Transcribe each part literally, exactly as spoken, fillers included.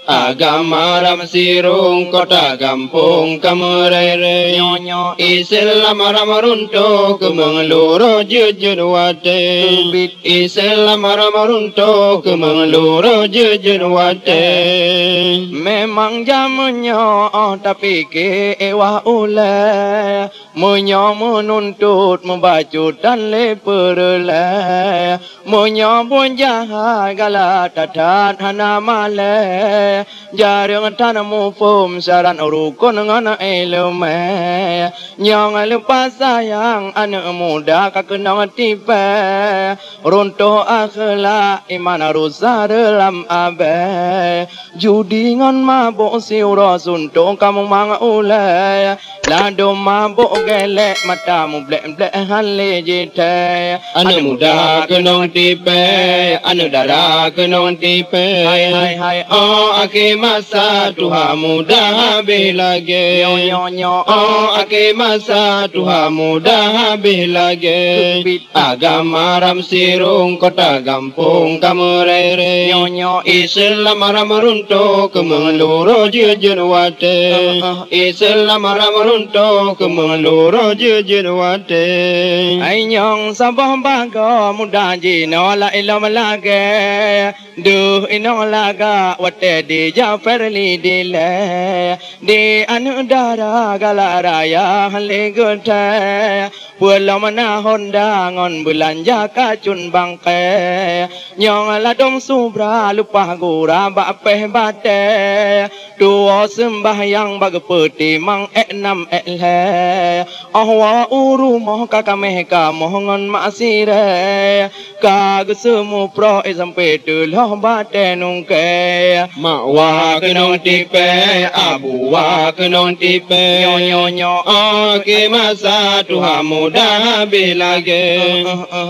Agama ram sirong, kota gampông ka meurere. Nyoe, nyoe. Islam ram runtoh, keumeung lurôh jeuet-jeuet watée. Islam ram runtoh, keumeung lurôh jeuet-jeuet watée. Memang jameun nyoe, oh, tapike éwah ulée. Meunyoe meununtot mubacut tan lé peureulée, meunyoe buet jahat galak that-that hana malée, jareueng tan muphom syarat rukon ngon iéleumé. Nyang leupah sayang aneuëk muda ka keunong tipée, runtoh akhlak iman rusa deulam abée. Judi ngon mabök siuroe suntoe kamoe mangat ulée. Ladôm mabök geulék mata mublek-blek hán lé jitée. Aneuëk muda keunong tipée, aneuëk dara keunong tipée. Hai, hai, hai, oh, akhé masa tuha muda habéh lagée. Nyoe, nyoe, nyoe, oh, akhé masa tuha muda habéh lagée. Agama ram sirong, kota gampông ka meurere. Nyoe, nyoe. Islam ram runtoh, keumeung lurôh jeuet-jeuet watée. Islam ram runtoh, keumeung lurôh jeuet-jeuet watée. Hai nyang saboh bagoe muda jinoe la ilom lagée. Deuh inong lagak watée di Jafer li dilée. Di aneuëk dara galak raya hán lé geuthée. Peulom na honda ngon beulanja kacun bangkée. Nyang ladôm subra leupah gura bak péh batée. Tuwoe seumbahyang bak geupeutimang ék nam ék lhée. Oh woe u rumoh ka kaméh kamoh ngon mak sirée. Ka geuseumu proh ék sampoe teulhoh batée nungkée. Mak wa keunong tipée, abu wa keunong tipée. Nyoe, nyoe, nyoe. Oh, akhé masa tuha muda habéh lagée.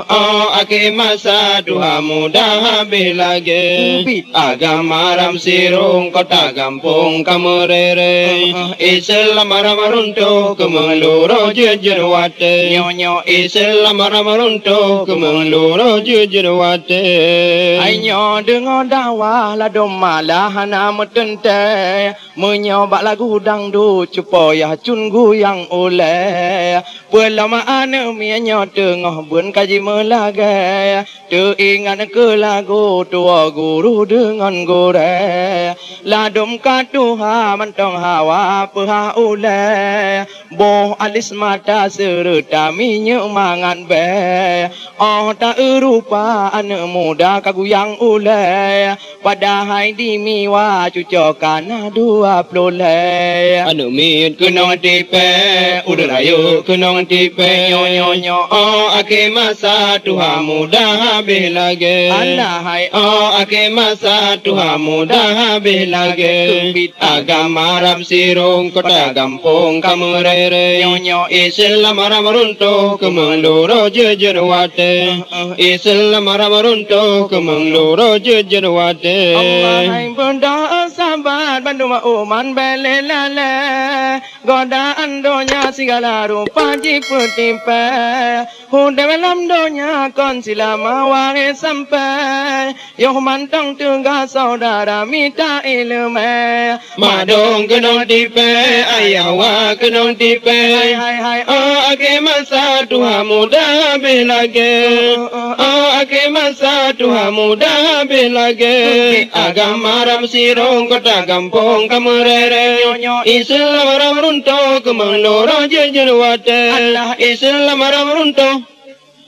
Oh, akhé masa tuha muda habéh lagée. Agama ram sirong, kota gampông ka meurere. Islam ram runtoh, keumeung lurôh jeuet-jeuet watée. Nyoe, nyoe. Islam ram runtoh, keumeung lurôh jeuet-jeuet watée. Hai nyoe deungoe dakwah ladôm malah hana meuteuntée. Meunyoe bak lagu dangdut cupo yah cun guyang ulée. Peulom aneuëk miet nyoe teungoh beuet ka jimeulagée. Teuingat keu lagu tuwoe guru deungon gurée. Ladôm ka tuha mantong hawa peuhah ulée. Boh alis mata seureuta minyeuk mangat bée. Oh ta-eurupa aneuëk muda ka guyang ulée. Padahai di miwa cucoe ka na dua ploh lhée. Aneuëk miet keunong tipée, ureuëng rayeuk keunong tipée. Nyoe, nyoe, nyoe. Oh, akhé masa tuha muda habéh lagée. Alah hai. Oh, akhé masa tuha muda habéh lagée. Agama ram sirong, kota gampông ka meurere. Nyoe, nyoe. Islam ram runtoh, keumeung lurôh jeuet-jeuet watée. Islam ram runtoh, keumeung lurôh jeuet-jeuet watée. Allah hai beudoa sabat bandum umat bék lé lalée. Godaan donya sigala rupa jipeutipée. Udeb lam donya kon silama waréh sampai. Yoh mantong teuga saudara mita iéleumé. Madong keunong tipée, ayah wa keunong tipée. Hai, hai, hai. Oh, akhé masa tuha muda habéh lagée. Oh, oh, oh. Oh, akhé masa tuha muda habéh lagée. Agama ram sirong, kota gampông ka meurere. Nyoe, nyoe. Islam ram runtoh, keumeung lurôh jeuet-jeuet watée. Alah. Islam ram runtoh,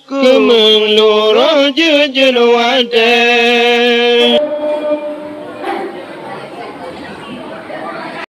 keumeung lurôh jeuet-jeuet watée.